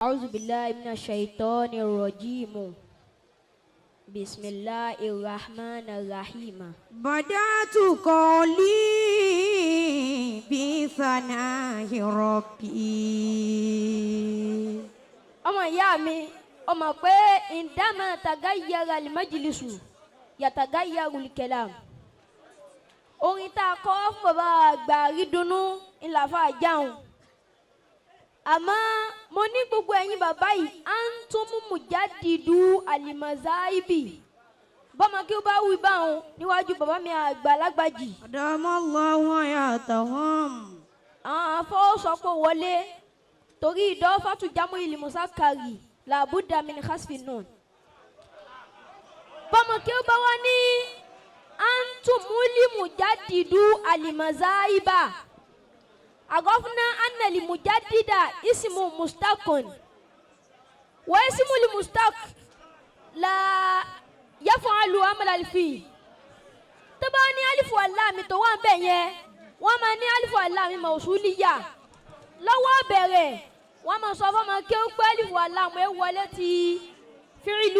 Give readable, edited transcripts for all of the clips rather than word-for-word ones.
أعوذ بالله من الشيطان الرجيم بسم الله الرحمن الرحيم. بدأت قولي بثناء ربي. Ọmọ ìyá mi, ọmọ pé عندما تغير المجلس يتغير الكلام. Orin tá a kọ́ fún bàbá àgbà rídùnnú ńláfà jáun, àmọ́ mo ní gbogbo ẹ̀yin bàbá yìí أنتم مجددو المذاهب. Bọ́mọ kí ó bá wí báwọn níwájú bàbá mi àgbà lágbàjì. أدام الله حياتهم. Àwọn afọwọ́sọpọ̀ wọlé torí إضافة جمع المذكر لابد من حذف النون. Bọ́mọ kí ó bá wá ní أنتم المجددو المذاهب، عرفنا أن المجدد اسم مشتق، واسم المشتق لا يفعل عمل الفعل. Tó bá ní ألف ولام tó wà ń bẹ̀ yẹn, wọ́n máa ní ألف ولام موصولية. Lọ́wọ́ bẹ̀rẹ̀, wọ́n máa sọ fọ́mọ kí ó pé ألف ولام ẹ wọlé ti فعل,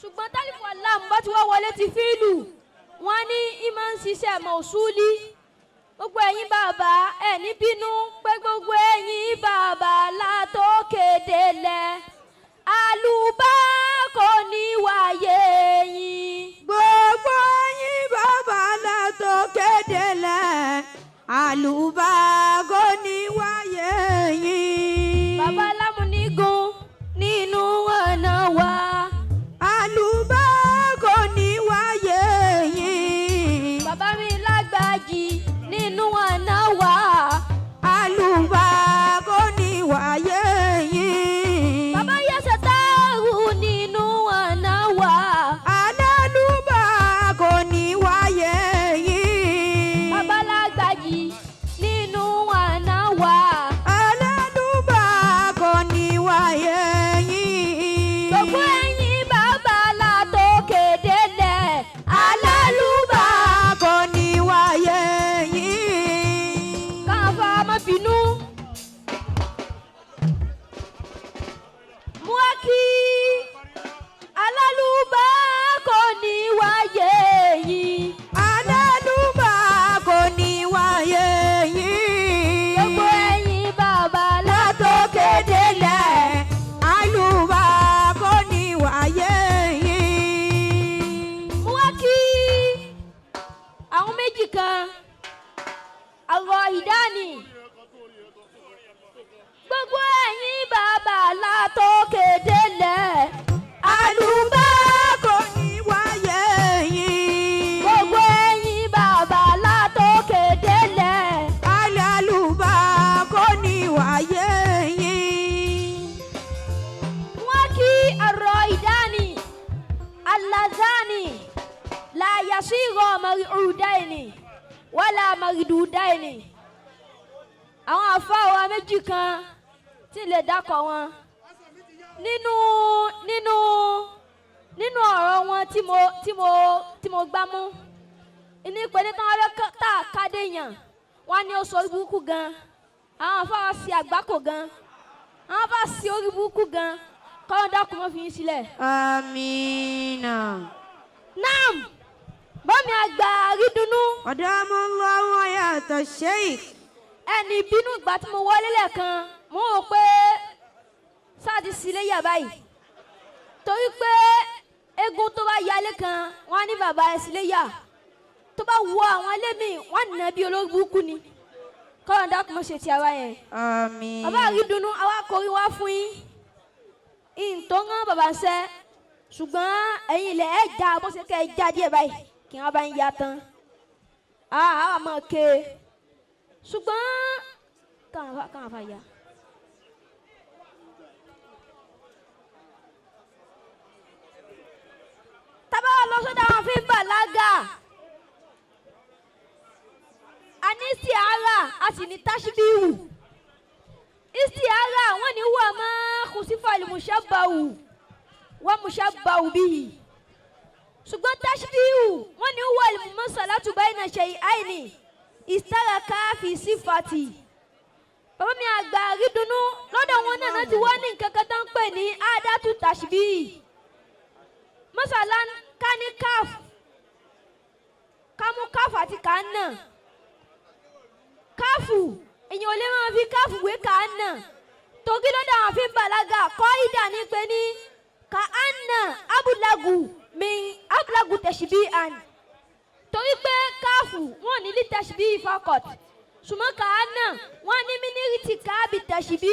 ṣùgbọ́n t ألف ولام bá ti wá wọlé ti فعل, wọ́n ní ìmọ̀ ń ṣiṣẹ́ موصولي. Gbogbo ẹ̀yin bàbá, ẹ̀ ní bínú pé gbogbo ẹ̀yin bàbá látòkè délẹ̀, àlùbá kò ní wáyé yín. Gbogbo yín bàbá látòkè délẹ̀, àlùbá kò ní wáyé yín. Bàbá lámúnigun nínú ọ̀nà wa. Àlùbá kò ní wáyé yín. Bàbá mi lágbàjì nínú ọ̀nà wa. Àlùbá kò ní wáyé yín. Bàbá yẹsẹ̀ táàrù nínú ọ̀nà wa. Alálùbá kò ní wáyé yín. Bàbá lágbàjì nínú ọ̀nà wa. Alálùbá kò ní wáyé yín. Gbogbo ẹ̀yin bàbá látòkè délẹ̀, alálùbá kò ní wáyé yín. Káfa má bínú. Mú wá kí alálùbá kò ní wáyé yín. Alálùbá kò ní wáyé yín. Gbogbo ẹ̀yin bàbá látòkè délẹ̀, àlùbá kò ní wáyé yín. Mú wá kí àwọn méjì kan àrò ìdání. Gbogbo ẹ̀yin bàbá látòkè délẹ̀, Àlùbá kò ní wáyé yín. Gbogbo ẹ̀yin bàbá látòkè délẹ̀. Alálùbá kò ní wáyé yín. Wọ́n kí àrò ìdání alazani لا يصير مرعودين ولا مردودين. Àwọn àfáà méjì kan tí ń lè dákọ̀ wọn nínú ọ̀rọ̀ wọn tí mo gbá mú ní pé ní táwọn fẹ́ tá a kádé yàn, wọ́n á ní ó sọ orí burúkú gan. Àwọn àfáà sí àgbákò gan, àwọn àfáà sí orí burúkú gan. Kọ́ńdà dákun mọ́ fi yín sílẹ̀. Amina. Naam, bọ́mi àgbà rídùnnú. أدام الله حياة الشيخ. Ẹni bínú, ìgbà tí mo wọlé lẹ́ẹ̀kan, mo rò pé sáà ti sílé yà báyìí, torí pé eégún tó bá yalé kan, wọn á ní bàbá ẹ sílé yà. Tó bá wọ àwọn ilé mi, wọn á nà bí olórí burúkú ni. Kọ́ńdà dákun mọ́ ṣe ti ara yẹn. Àmín. Bàbá àrídùnnú, àwa kọrin wá fún yín ìǹtọ́ rán bàbá ń sẹ́, ṣùgbọ́n ẹ̀yin ilẹ̀ ẹ̀ já bó ṣe kẹ́ ẹ já díẹ̀ báyìí kí wọ́n bá ń ya tán àwa máa ké, ṣùgbọ́n káwọn afa ya. Tábà wà lọ sọ́dọ̀ àwọn fi ń bàlágà, a ní istiara, a sì ní tashbihu. Istiara, wọ́n ní wọ́n máa khusifa al-mushabbahu wa mushabbahu bihi, ṣùgbọ́n tashbihu, wọ́n ní wọ́n al-mumasalatu bayna shay'aini ishtaraka fi sifati. Bàbá mi àgbà rídùnnú lọ́dọ̀ wọn náà náà ti wá ní nǹkan kan tó ń pè ní àdàtú tàṣíbí. Mọ́sálá ká ní káf, ká mú káf àti kàánà. Káfù, èèyàn ò lè máa fi káfù wé kàánà. Torí lọ́dọ̀ àwọn fi ń bàlágà kọ́ ìdá ní pé ní kàánà abúlágù mi abúlágù tẹ̀síbí àn. Torí pé káfù wọn ò ní lè tẹ̀síbí fakọ̀t. Ṣùgbọ́n kàánà wọn ní mínírìtì káàbì tẹ̀síbí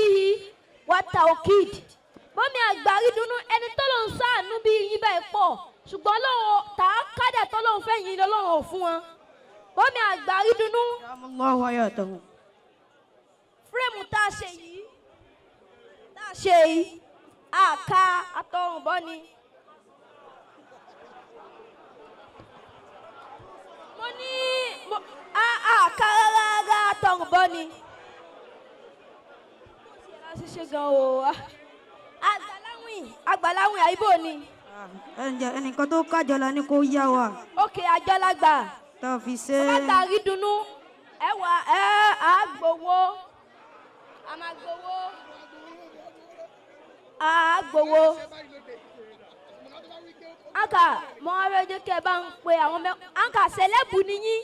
wàtà òkìd. Bọ́mi àgbàrí dunu ẹni tó ló ń sáànú bí yín báyìí pọ̀. Ṣùgbọ́n lọ́wọ́ tà á kádà tó lóun fẹ́ yín lọ́lọ́run ò fún wọn. Bọ́mi àgbàrí dunu Allahu hayatahu. fúrẹ́mù tá a ṣe yìí tá a ṣe yìí àka àtọrùnbọ ni. Mo ní àka rárá rárá àtọrùnbọ ni. Bó ṣe ra ṣiṣẹ́ gan o. Àgbàláwìn àgbàláwìn àyíbò ni. Ẹnjẹ ẹnìkan tó kájọ la ní kó yá wa Òkè àjọlágbà. tá a fi ṣe Bàbá ta rí dunnú ẹ wà ẹ á gbowó a máa gbowó a gbowó. Anka mo wá fẹ́ jẹ́ kẹ́ ẹ bá ń pe àwọn mẹ́ anka sẹlẹ́bù ni yín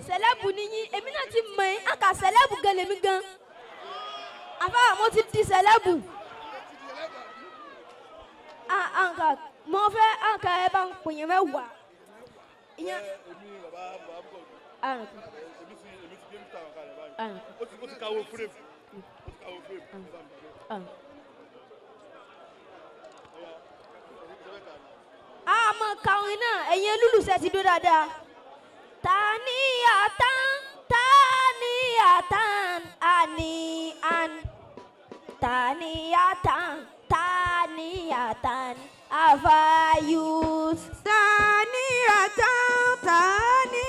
sẹlẹ́bù ni yín èmi náà ti mọ̀ ẹ́ anka sẹlẹ́bù gan lèmi gan àfáà mo ti di sẹlẹ́bù. Ah, anka mo fẹ́ anka ẹ bá ń pè yín mẹ́wàá. Ìyẹn Èmi bàbá bàbá bọ̀ anka èmi ti gbé mítà wọn kalẹ̀ báyìí. anka Ó ti káwó frame. Ó ti káwó frame. Ẹ bá mi gbé. anka. Ọya, ìṣẹ́fẹ́ kà ní. Àmọ́ kàrin náà ẹ̀yin olólùfẹ́ ti dó dáadáa. Tani atan tani atan ani an tani atan tani atan afayus. Tani atan tani